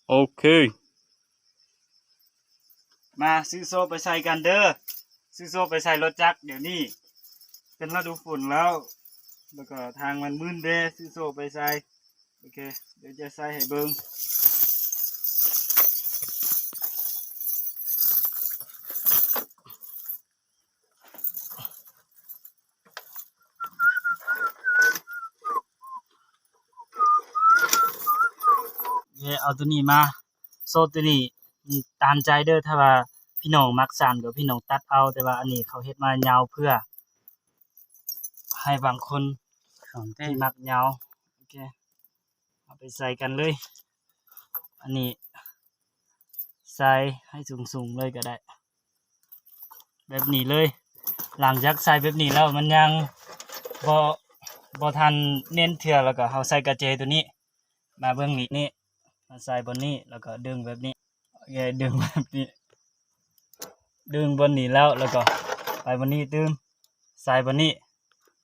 ໂອເຄ ມາຊື້ໂສ້ໄປໃສ່ກັນເດີ ຊື້ໂສ້ໄປໃສ່ລົດຈັກດຽວນີ້ ເປັນລະດູຝົນແລ້ວ ແລ້ວກໍທາງມັນມື່ນເດ້ ຊື້ໂສ້ໄປໃສ່ ໂອເຄ ດຽວຈະໃສ່ໃຫ້ເບິ່ງ ເອົາໂຕນີ້ມາ ໂສ້ໂຕນີ້ ອືມ ຕາມໃຈເດີ ຖ້າວ່າພີ່ນ້ອງມັກສັ້ນກໍພີ່ນ້ອງຕັດເອົາ ແຕ່ວ່າອັນນີ້ເຂົາເຮັດມາຍາວເພື່ອໃຫ້ບາງຄົນທີ່ມັກຍາວ ໂອເຄ ເອົາໄປໃສ່ກັນເລີຍ ອັນນີ້ໃສ່ໃຫ້ສູງໆເລີຍກໍໄດ້ ແບບນີ້ເລີຍ ຫຼັງຈາກໃສ່ແບບນີ້ແລ້ວ ມັນຍັງບໍ່ ບໍ່ທັນແໜ້ນເທື່ອ ແລ້ວກໍເຮົາໃສ່ກະແຈໂຕນີ້ ມາເບິ່ງນີ້ ນີ້ ມາໃສ່ບ່ອນນີ້ ແລ້ວກໍດຶງແບບນີ້ ໂອເຄ ດຶງແບບນີ້ ດຶງບ່ອນນີ້ແລ້ວ ແລ້ວກໍໄປບ່ອນນີ້ຕື່ມ ໃສ່ບ່ອນນີ້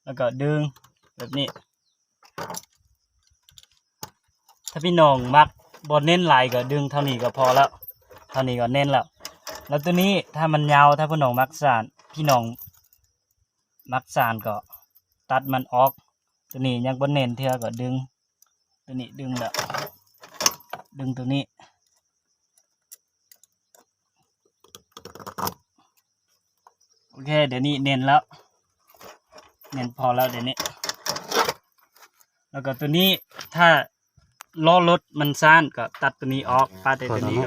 ແລ້ວກໍດຶງແບບນີ້ ຖ້າພີ່ນ້ອງມັກບໍ່ແໜ້ນຫຼາຍກໍດຶງເທົ່ານີ້ກໍພໍແລ້ວ ເທົ່ານີ້ກໍແໜ້ນແລ້ວ ແລ້ວໂຕນີ້ຖ້າມັນຍາວ ຖ້າພີ່ນ້ອງມັກສັ້ນ ພີ່ນ້ອງມັກສັ້ນກໍຕັດມັນອອກ ໂຕນີ້ຍັງບໍ່ແໜ້ນເທື່ອກໍດຶງ ໂຕນີ້ດຶງແລ້ວ ດຶງໂຕນີ້ ໂອເຄ ດຽວນີ້ແໜ້ນແລ້ວ ແໜ້ນພໍແລ້ວດຽວນີ້ ແລ້ວກໍໂຕນີ້ ຖ້າລໍ້ລົດມັນສັ້ນກໍຕັດໂຕນີ້ອອກ ປາແຕ່ໂຕນີ້ກໍ